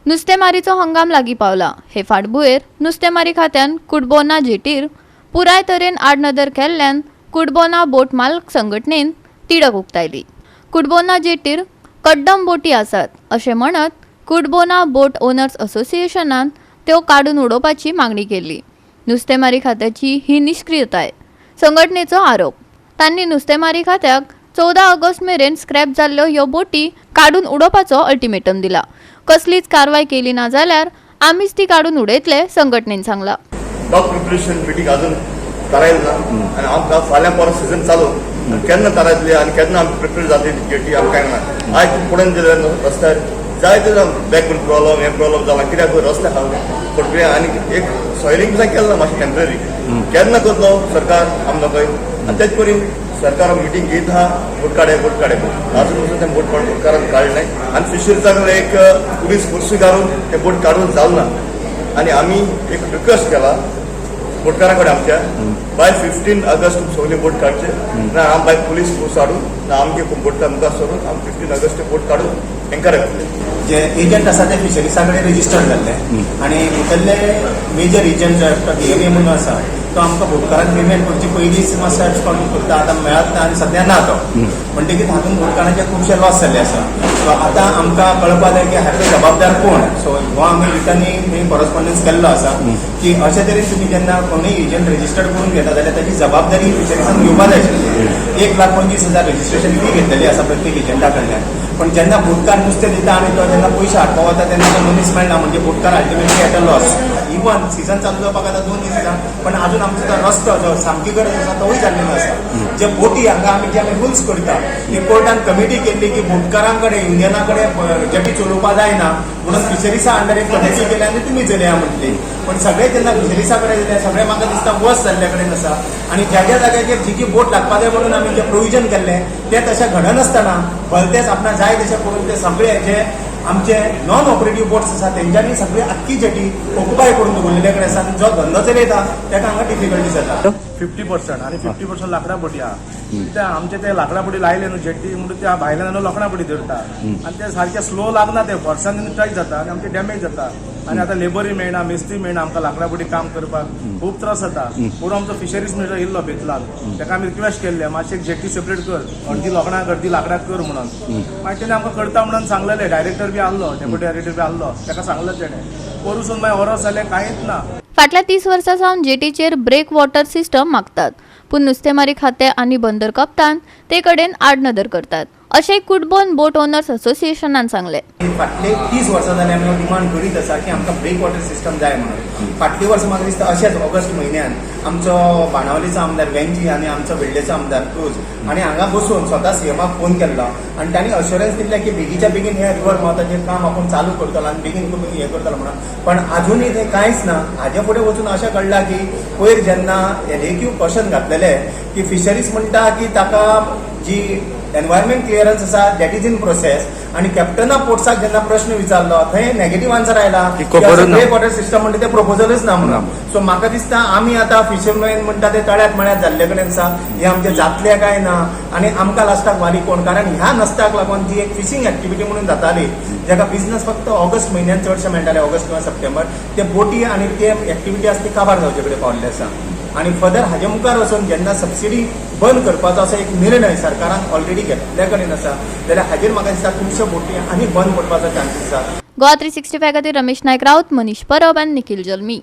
नुस्तेमारीचो हंगाम लागीं पावला. हे फाटभुंयेर नुस्तेमारी खात्यान कुडबोना जेटीर पुराय तरेन आडनदर केल्ल्यान कुडबोना बोट मालक संघटनेन तिडक उक्तायली. कुडबोना जेटीर कड्डम बोटी आसात अशें म्हणत कुडबोना बोट ओनर्स असोसिएशनान त्यो काडून उडोवपाची मागणी केली. नुस्तेमारी खात्याची ही निश्क्रियताय, संघटनेचो आरोप. तांणी नुस्तेमारी खात्याक 14 ऑगस्ट मेरेन स्क्रॅप जाल्ल्यो ह्यो बोटी काडून उडोवपाचो अल्टिमेटम दिला. कसलीच कारवाय केली ना जाल्यार आमीच ती काडून उडयतले, संघटनेन सांगला. डॉक प्रिपरेशन मिटींग अजून थारायलें ना आनी आमकां फाल्यां परत सिजन चालू आनी केन्ना थारायतले आनी केन्ना आमी प्रिपेर जातली जेटी, आमकां काय ना. आयज पडून दिले रस्त्यार जायते बॅक प्रॉब्लम, हें प्रॉब्लम जाला. कित्याक रस्ते आहा फटके आनी एक सॉयलिंग सुद्दां केलें ना मातशें टेंपररी. केन्ना करतलो सरकार आमकां खंय? आनी तेच परी सरकार मिटींग घेत आहा, बोट काडे, बोट काडे. अजून पसून तें बोट बोटकारान काडलें आनी फिशरीजाक एक पुलीस फोर्सूय घालून ते बोट काडून जाल ना. आनी आमी एक रिक्वेस्ट केला बोटकारा कडेन आमच्या, बाय 15 ऑगस्ट सगळे बोट काडचे ना आम बाय पुलीस फोर्स हाडून ना आमगे बोटकार मुखार सरून आमी 15 ऑगस्ट बोट काडून एंकरेज करतले. जे एजंट आसा ते फिशरीजा कडेन रजिस्टर्ड जाल्ले आनी भितरले मेजर एजंट जो आसता, डीएमए म्हणून आसा, तो आमकां बोटकारांक पेमेंट करचे पयलींच मातसो एबस्कॉन्ड करता. आतां मेळत ना आनी सद्या ना तो. म्हणटकीच हातूंत बोटकारांचे खुबशे लॉस जाल्ले आसा. सो आतां आमकां कळपा जाय की हाका जबाबदार कोण. सो हो आमी रिटर्नी मी कॉरस्पॉन्डन्स केल्लो आसा की अशे तरेन तुमी जेन्ना कोणूय एजंट रजिस्टर्ड करून घेता जाल्यार ताची जबाबदारी फिशरीजान घेवपा जाय आशिल्ली. 1,25,000 रजिस्ट्रेशन फी घेतलेली आसा प्रत्येक एजंटा कडल्यान. पण जेन्ना बोटकार नुस्तें दिता आनी तो जेन्ना पयशे हाडपा वता तेन्ना तो मनीस मेळना, म्हणजे बोटकार ultimately at a loss. Even season चालू जावपाक आतां 2 दीस आसा, पण अजून आमचो तो रस्तो जो सामकी गरज आसा तोवूय जाल्लेलो आसा. जे बोटी हांगा आमी जे आमी रुल्स करता, ती कोर्टान कमिटी केल्ली की बोटकारां कडेन, युनियना कडेन जेटी चलोवपा जायना म्हणून फिशरीजा अंडर एक कमिटी केली आनी तुमी चलया म्हटली. पण सगळे जेन्ना फिशरीजा कडेन जाले, सगळे म्हाका दिसता वस जाल्ले कडेन आसा आनी ज्या ज्या जाग्याचेर जी जी बोट लागपा जाय म्हणून आमी जे प्रोविजन केल्लें तें तशें घडनासतना भलतेच आपणाक जाय तशें करून ते सगळे जे आमचे नॉन ऑपरेटीव बोट्स आसा तेंच्यांनी सगळी आख्खी जेटी ऑक्युपाय करून दवरलेले कडेन आसा आनी जो धंदो चलयता ताका हांगा डिफिकल्टी जाता. 50% आनी 50% लांकडां बोटी आहा. कित्याक आमचे ते लांकडां बोटी लायले न्हू जेटी म्हणून त्या भायल्यान न्हू लोखणां बोटी धरता आनी ते सारके स्लो लागना. ते फोर्सान टच जाता आनी आमचे डॅमेज जाता. आनी आतां लेबरूय मेळना, मिस्त्री मेळना. आमकां लांकडां बोटी काम करपाक खूब त्रास जाता. पूण आमचो फिशरीज मिनिस्टर येयल्लो बेतलान, ताका आमी रिक्वेस्ट केल्ले, मातशें जेटी सेपरेट कर, अर्दी लोखणाक अर्दी लांकडाक कर म्हणून. मागीर तेणे आमकां करता म्हणून सांगलेलें. डायरेक्टर बी आहलो, डेप्युटी डायरेक्टर बी आहलो, ताका सांगलें तेणें. पोरूसून मागीर वरोस जालें, कांयच ना. फाटल्या 30 वर्सां सावन जेटीचेर ब्रेक वॉटर सिस्टम मागतात, पूण नुस्तेमारी खातें आनी बंदर कप्तान ते कडेन आडनदर करतात, अशें कुडबोन बोट ओनर्स असोसिएशनान सांगलें. फाटले 30 वर्सां जाले आमी डिमांड करीत आसा की आमकां ब्रेक वॉटर सिस्टम जाय म्हणून. फाटले वर्सा म्हाका दिसता अशेंच ऑगस्ट म्हयन्यान आमचो बाणावलीचो आमदार वेंजी आनी आमचो वेळ्ळेचो आमदार क्रूज आनी हांगा बसून स्वता सीएमाक फोन केल्लो आनी तांणी अश्योरन्स दिल्लें की बेगीच्या बेगीन हे रिवर मावताचेर काम आपूण चालू करतलो आनी बेगीन तुमी हें करतलो म्हणून. पण अजुनूय तें कांयच ना. हाजे फुडें वचून अशें कळ्ळां की पयर जेन्ना एलएक्यू क्वेश्चन घातलेले की फिशरीज म्हणटा की ताका जी एनवायरमेंट क्लियरन्स आसा, that is in process. आनी कॅप्टन ऑफ पोर्ट्साक जेन्ना प्रश्न विचारलो थंय नेगेटीव आन्सर आयला. की खबरच ना. ब्रेक वॉटर सिस्टम म्हणटा ते प्रपोजलच ना म्हणून. सो म्हाका दिसता आमी आतां फिशरमॅन म्हणटा ते तळ्यात मळ्यात जाल्ले कडेन आसा. हे आमचे जातले काय ना आनी आमकां लास्टाक वाली कोण? कारण ह्या नसत्याक लागून जी एक फिशींग एक्टिविटी म्हणून जाताली, जाका बिझनस फक्त ऑगस्ट म्हयन्यान चडशे मेळटाले, ऑगस्ट किंवा सप्टेंबर, ते बोटी आनी ते एक्टिविटी आसा ती काबार जावचे कडेन पावल्ले आसा. आनी फर्दर हाजे मुखार वचून जेन्ना सबसिडी बंद करपाचो असो एक निर्णय सरकारान ऑलरेडी घेतल्या कडेन आसा जाल्यार हाजेर म्हाका दिसता खुबश्यो बोटी आनी बंद पडपाचो चान्सीस आसा. गोवा 365 खातीर रमेश नायक राऊत, मनीष परब आनी निखिल जल्मी.